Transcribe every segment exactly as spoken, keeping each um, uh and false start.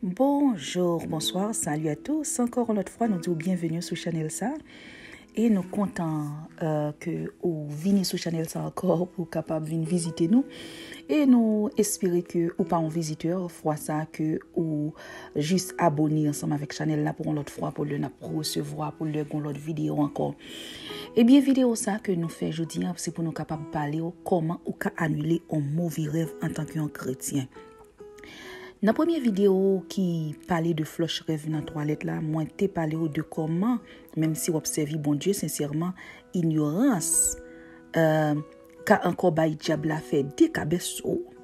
Bonjour, bonsoir, salut à tous. Ankò yon lòt fwa, nou di w byenveni sou chanèl sa. E nou kontan, euh, ke ou vini sou chanèl sa ankò pou w kapab vin vizite nou. E nou espere ke ou pa yon vizitè, fwa sa ke ou jis abone ansanm avèk chanèl la pou yon lòt fwa, pou lè n ap resevwa, pou lè gon lòt videyo ankò. Ebyen, videyo sa ke nou fè jodi a, se pou nou kapab pale w kòman ou ka anile yon move rèv antanke yon kretyen. Nan premye videyo ki pale de flòch rèv nan twalèt la, mwen te pale w de kòman, menm si w ap sèvi Bondye sensèman, inyorans, euh, ka ankò bay dyab la fè de kabès sou ou.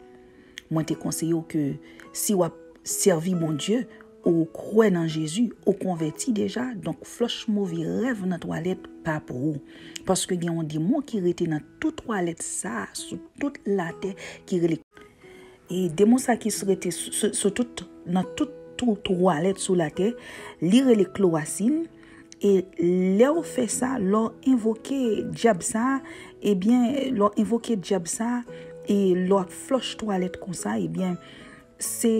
Mwen te konseye w ke si w ap sèvi Bondye, ou kwè nan Jezi, ou konvèti deja, donk flòch move rèv nan twalèt pa pou ou. Paske gen yon demon ki rete nan tout twalèt sa, sou tout latè, ki rele E demon sa ki rete sou, sou, sou tout, nan tout, tout twalèt sou latè, li rele klowasin. E lè w fè sa, lè w envoke dyab sa, ebyen, lè w envoke dyab sa, e lè w ap flòch twalèt konsa, ebyen, se,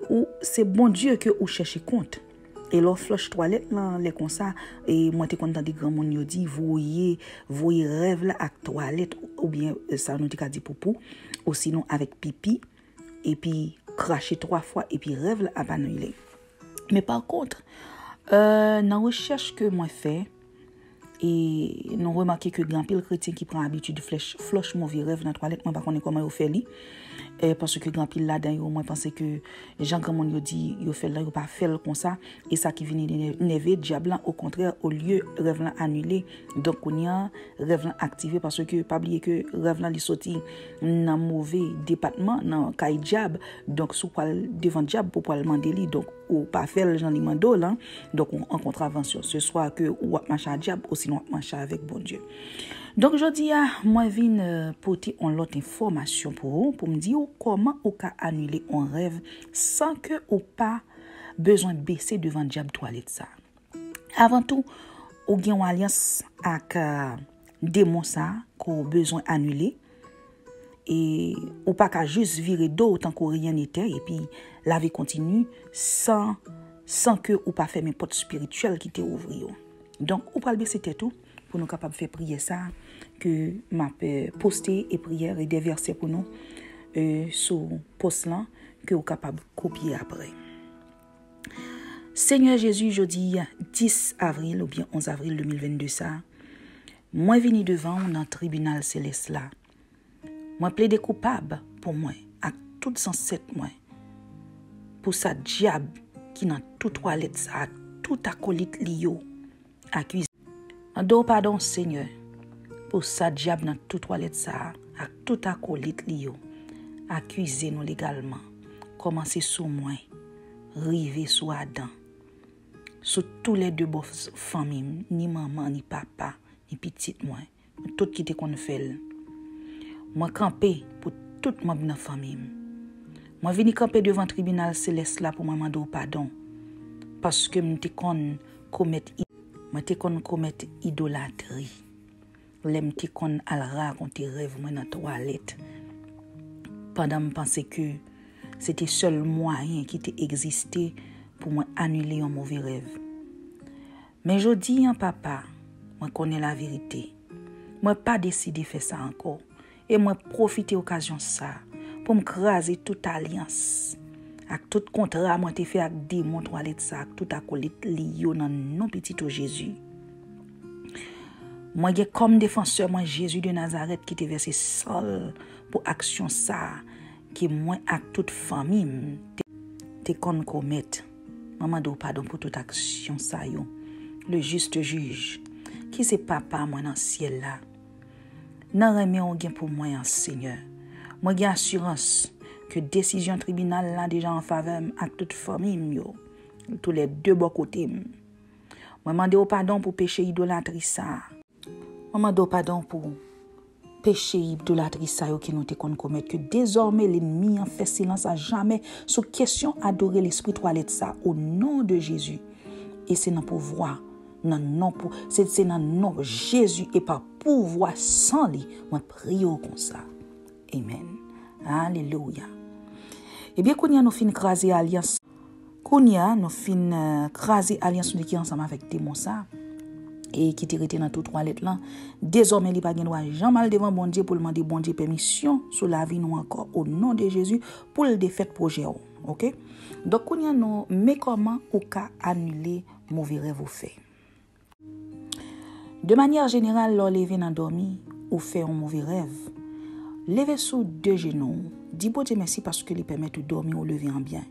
ou, se Bondye ke ou chèche kont. E lè w flòch twalèt lan, lè konsa, e mwen te konn tande granmoun yo di, voye, voye rèv la ak twalèt, oubyen, e, sa nou te ka di poupou, osinon avèk pipi, epi krache twa fwa, epi rèv la ap anile. Men pa kont, e, nan rechèch ke mwen fè, e nou remake ke gen anpil kretyen ki pran abitid flèch, flòch move rèv nan twalèt, mwen pa konnen kòman yo fè li. E, paske gen anpil ladan yo, mwen panse ke jan granmoun yo di yo fè l lan, yo pa fè l konsa. E sa ki vin nè-, nève dyab lan, okontrè, olye rèv lan anile, donk kounye a, rèv lan aktive, paske pa bliye ke rèv lan li soti nan move depatman, nan kay dyab. Donk, si w pral devan dyab pou w pral mande li, donk, ou pa fè l jan li mande w lan, donk, ou an kontravansyon. Se swa ke ou ap mache a dyab, osinon w ap mache avèk Bondye. Donk, jodi a, mwen vin, euh, pote yon lòt enfòmasyon pou ou, pou m di w kòman ou ka anile yon rèv san ke ou pa bezwen bese devan dyab twalèt sa. Avan tou, ou gen yon alyans ak, euh, demon sa ke w bezwen anile. E ou pa ka jis vire do w tankou rien n'était epi lavi kontini san, san ke ou pa fèmen pòt espirityèl ki te ouvri yo. Donk, ou pral bese tèt ou pou nou kapab fè priyè sa ke m ap, euh, poste e priyè e de vèsè pou nou, euh, sou pòs lan ke ou kapab kopye apre. Senyè Jezi, jodi dis avril oubyen onz avril de mil vennde sa, mwen vini devan w nan tribinal selès la. Mwen plede koupab pou mwen ak tout zansèt mwen, pou sa dyab ki nan tout twalèt sa ak tout akolit li yo akize. Mande w padon, Senyè, pou sa dyab nan tout twalèt sa a ak tout akolit li yo akize nou legalman, kòmanse sou mwen, rive sou Adan, sou toulède bò f-, fanmi m, ni manman, ni papa, ni pitit mwen, tout ki te konn fè l. Mwen kanpe pou tout manm nan fanmi m. Mwen vini kanpe devan tribinal selès la pou mwen mande w padon, paske m te konn komèt i-, mwen te konn komèt idolatri. Lè m te konn al rakonte rèv mwen nan twalèt, pandan m panse ke se te sèl mwayen ki te egziste pou mwen anile yon move rèv. Men jodi an, Papa, mwen konnen laverite. Mwen pa deside fè sa ankò. E mwen pwofite okazyon sa pou m kraze tout alyans ak tout kontra mwen te fè ak demon twalèt sa ak tout akolit li yo nan non pitit ou Jezi. Mwen gen kòm defansè mwen Jezi de Nazarèt ki te vèse san l pou aksyon sa ke mwen ak tout fanmi m te, te konn komèt. Mwen mande w padon pou tout aksyon sa yo. Le juste juge, ki se Papa mwen nan syèl la, nan renmen w gen pou mwen an, Senyè. Mwen gen asirans ke desizyon tribinal la deja an favè m ak tout fanmi m yo, toulède bò kote m. Mwen mande w padon pou peche idolatri sa a. Mwen mande w padon pou peche idolatri sa yo ke nou te konn komèt, ke dezòmè lènmi an fè silans a jamè sou kesyon adore lespri twalèt sa, o non de Jezi. E se nan pouvwa, nan non pou, se, se nan non Jezi e pa pouvwa san li, mwen priye w konsa. Amen. Alelouya. Ebyen, kounye a nou fin kraze alyans. Kounye a, nou fin, eh, kraze alyans nou te gen ansanm avèk demon sa, e ki te rete nan tou twalèt lan. Dezòmè, li pa gen dwa janm al devan Bondye pou l mande Bondye pèmisyon sou lavi nou ankò, o non de Jezi, pou l defèt pwojè w. Oke? Donk, kounye a, nou, men kòman ou ka anile move rèv ou fè. De manyè jeneral, lè w leve nan dòmi, ou fè yon move rèv, leve sou de jenou w, di Bondye mèsi paske li pèmèt ou dòmi, ou leve an byen.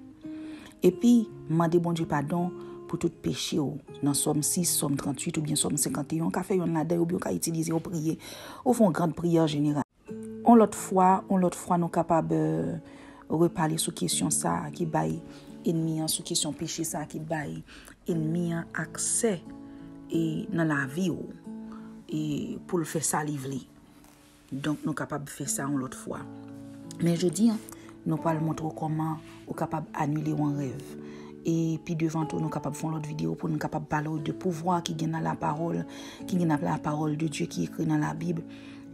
Epi, mande Bondye padon pou tout peche w. Nan Sòm sis, Sòm tranntuit oubyen Sòm senkanteyen, w ka fè yonn ladan yo oubyen w ka itilize yo priye. Ou fè yon gran priyè jeneral. On lòt fwa, on lòt fwa, nou kapab, eh, repale sou kesyon sa a ki bay enmi an, sou kesyon peche sa a ki bay enmi an aksè e nan lavi w, e pou l fè sa li vle. Donk, nou kapab fè sa yon lòt fwa. Men jodi a, nou pral montre w kòman ou kapab anile yon rèv. E pi devan tou, nou kapab fè yon lòt videyo pou nou kapab pale w de pouvwa ki gen nan lapawòl, ki gen nan lapawòl de Dye ki ekri nan Labib.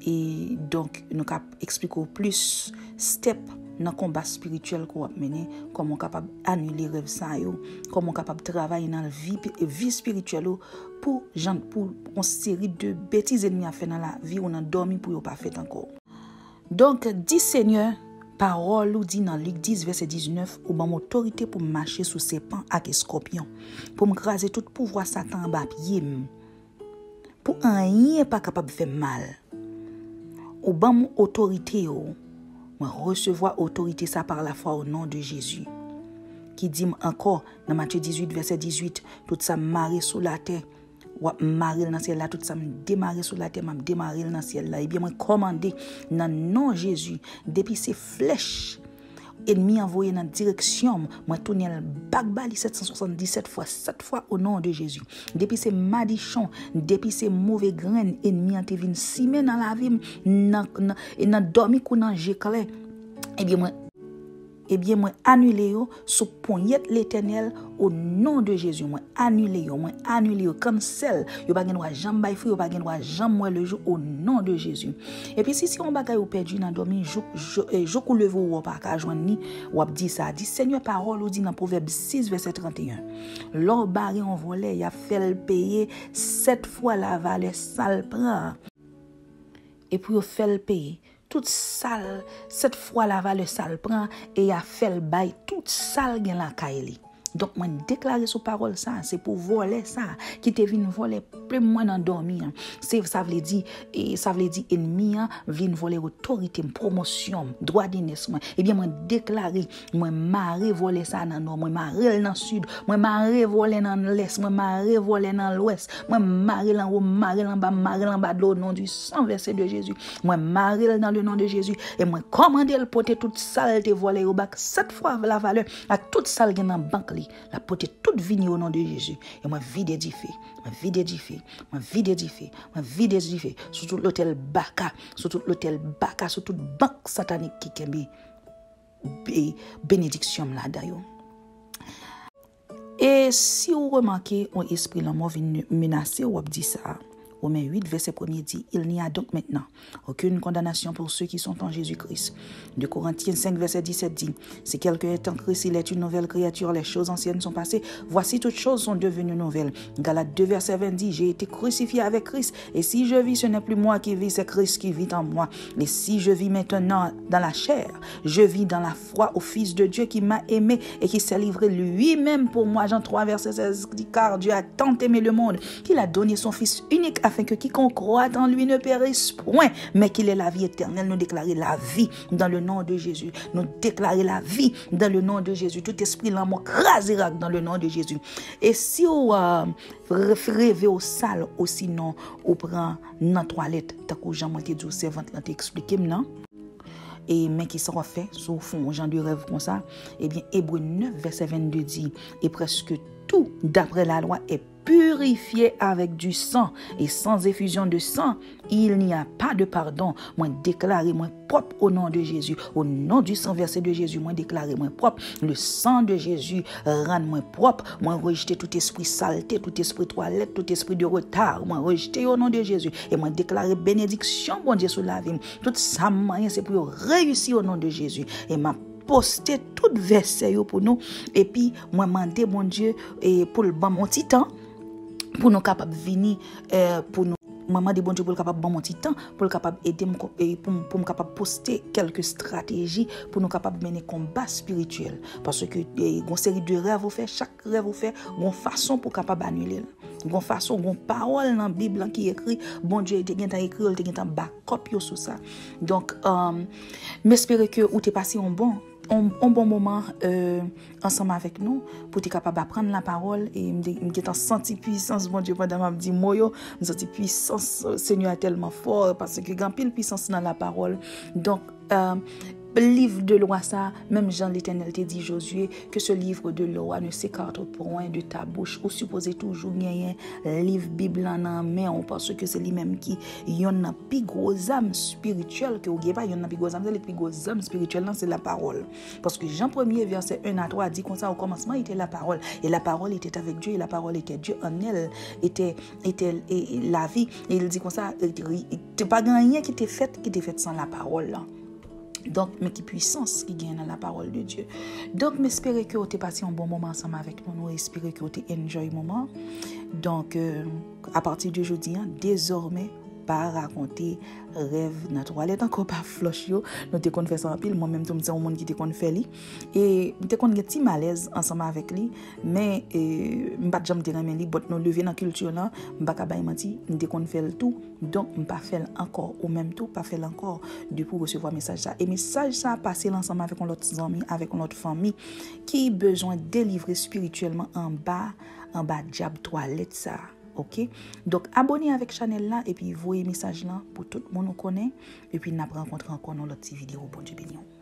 E donk, nou ka eksplike w plis stèp nan konba espirityèl ke w ap mennen, kòman w kapab anile rèv sa yo, kòman w kapab travay nan vi, vi espirityèl ou pou jan, pou yon seri de betiz enmi ap fè nan lavi w nan dòmi pou yo pa fèt ankò. Donk, di Senyè, pawòl ou di nan Lik dis, vèsè diznèf, ou ban m otorite pou m mache sou sèpan ak eskòpyon, pou m kraze tout pouvwa Satan anba pye m, pou anyen pa kapab fè m mal. Ou ban m otorite yo. Mwen resevwa otorite sa pa lafwa o non de Jezi. Ki di m ankò, nan Matye dizuit, vèsè dizuit, tout sa m mare sou latè, w ap mare l nan syèl la, tout sa m demare sou latè, m ap demare l nan syèl la. Ebyen, mwen kòmande nan non Jezi, depi se flèch enmi an voye nan direksyon m, mwen tounen l bak ba li sèt san swasanndisèt fwa, sèt fwa o non de Jezi. Depi se madichon, depi se move grenn enmi an te vin simen nan lavi m, nan, nan, e nan dòmi kou nan je klè, ebyen mwen, ebyen mwen anile yo sou ponyèt Letènèl o non de Jezi. Mwen anile yo, mwen anile yo, cancel. Yo pa gen dwa janm bay fwi, yo pa gen dwa janm wè lejou o non de Jezi. Epi si se yon bagay ou pèdi nan dòmi, jouk, jou, eh, jouk ou leve ou wè w pa ka jwenn li, w ap di sa. Di Senyè, pawòl ou di nan Pwovèb sis, vèsè trannteyen. Lè w bare yon vòlè, y ap fè l peye sèt fwa lavalè sa l pran an. E pou yo fè l peye tout sa l, sèt fwa lavalè sa l pran, e y a fè l bay tout sa l gen lakay li. Donk, mwen deklare sou pawòl sa a, se pou vòlè sa a ki te vin vòlè plim mwen nan dòmi an. Se, sa vle di, e, sa vle di enmi an vin vòlè otorite m, pwomosyon m, dwa de nès mwen. Ebyen, mwen deklare, mwen mare vòlè sa a nan nò, mwen mare l nan sid, mwen mare vòlè nan lès, mwen mare vòlè nan lwès, mwen mare l anwo, mare l anba, mare l anba dlo o non di san vèse de Jezi. Mwen mare l nan le non de Jezi. E mwen kòmande l pote tout sa l te vòlè yo bak sèt fwa lavalè ak tout sa l gen nan bank li. L ap pote tout vini o non de Jezi. E mwen vide dife. Mwen vide dife. Mwen vide dife. Mwen vide dife. Sou tout lotèl baka. Sou tout lotèl baka. Sou tout bank satanik ki kenbe be-, benediksyon m ladan yo. E si w remake yon espri lanmò vin menase w, w ap di sa. Romen uit, vèsè premye di, Il n'y a donc maintenant aucune condamnation pour ceux qui sont en Jésus-Christ. Deux Corinthiens cinq, vèsè disèt di, Si quelqu'un est en Christ, il est une nouvelle créature. Les choses anciennes sont passées. Voici, toutes choses sont devenues nouvelles. Galates deux, vèsè ven di, J'ai été crucifié avec Christ, et si je vis, ce n'est plus moi qui vis, c'est Christ qui vit en moi. Et si je vis maintenant dans la chair, je vis dans la foi au Fils de Dieu qui m'a aimé et qui s'est livré lui-même pour moi. Jean trois, verset seize dit, Car Dieu a tant aimé le monde qu'il a donné son Fils unique, afin que quiconque croit en lui ne périsse point, mais qu'il ait la vie éternelle. Nou deklare lavi dans le nom de Jésus. Nou deklare lavi dans le nom de Jésus. Tout espri lanmò kraze rak dans le nom de Jésus. E si w, euh, re-, reve w sal, osinon ou pran nan twalèt, tankou jan mwen te di w, sèvant lan te eksplike m nan. E men ki sa w ap fè si w fè yon jan de rèv konsa? Ebyen, Ebre nèf, vèsè vennde di, Et presque tout, d'après la loi, est purifié avec du sang, et sans effusion de sang, il n'y a pas de pardon. Mwen deklare mwen pwòp o non de Jezi. O non di san vèse de Jezi, mwen deklare mwen pwòp. Le sang de Jésus rann mwen pwòp. Mwen rejte tout espri salte, tout espri twalèt, tout espri de reta. Mwen rejte yo o non de Jezi. E mwen deklare benediksyon Bondye sou lavi m. Tout sa m manyen, se pou yo reyisi o non de Jezi. E m ap poste tout vèsè yo pou nou. Epi, mwen mande Bondye e, pou l ban m yon ti tan, pou nou kapab vini, e, pou nou. Mwen mande Bondye pou l kapab ban m yon ti tan, pou l kapab ede m, ko- e, pou, m- pou m kapab poste kèlke estrateji, pou nou kapab mennen konba espirityèl. Paske e, gon seri de rèv ou fè, chak rèv ou fè, gon fason pou kapab anile l. Gon fason, gon pawòl nan Bib lan ki ekri, Bondye te gentan ekri yo, l te gentan ba kòp yo sou sa. Donk, um, m espere ke ou te pase yon bon, yon, yon bon moman e, ansanm avèk nou pou te kapab aprann lapawòl. E m te- m gentan santi pwisans Bondye pandan m ap di mo yo. M santi pwisans Senyè a tèlman fò paske gen anpil pwisans nan lapawòl. Donk, e, liv de lwa sa, menm jan Letènèl te di Jozye, que ce livre de loi ne s'écarte point de ta bouche. Ou sipoze toujou genyen liv Bib lan nan men w, paske se li menm ki yonn nan pi gwo zam espirityèl ke w gen. Pa yonn nan pi gwo zam, se li ki pi gwo zam espirityèl lan, se lapawòl. Paske Jan premye, vèsè en a twa di konsa, au commencement était la parole, et la parole était avec Dieu, et la parole était Dieu, en elle était, était e, e, la vie. E li di konsa, e, e, te pa gen anyen ki te fèt, ki te fèt san lapawòl lan. Donk, men ki pwisans ki gen nan lapawòl de Dye. Donk, m espere ke w te pase yon bon moman ansanm avèk nou. Nou espere ke w te enjoy moman. Donk, e, apati de jodi an, dezòmè, pa rakonte rèv nan twalèt ankò, pa flòch yo. Nou te konn fè sa anpil. Mwen menm tou, m se yon moun ki te konn fè li. E m te konn gen ti malèz ansanm avèk li. Men, e, m pa t janm te renmen li. But nou leve nan kilti lan, m pa ka bay manti, m te konn fè l tou. Donk, m pa fè l ankò. Ou menm tou, pa fè l ankò. Depi w resevwa mesaj sa. E mesaj sa, pase l ansanm avèk yon lòt zanmi, avèk yon lòt fanmi ki bezwen delivre espirityèlman anba, anba dyab twalèt sa. Oke? Donk, abòne avèk chanèl la epi voye mesaj lan pou tout moun ou konnen. Epi n ap rankontre ankò nan lòt ti videyo. Bondye beni w.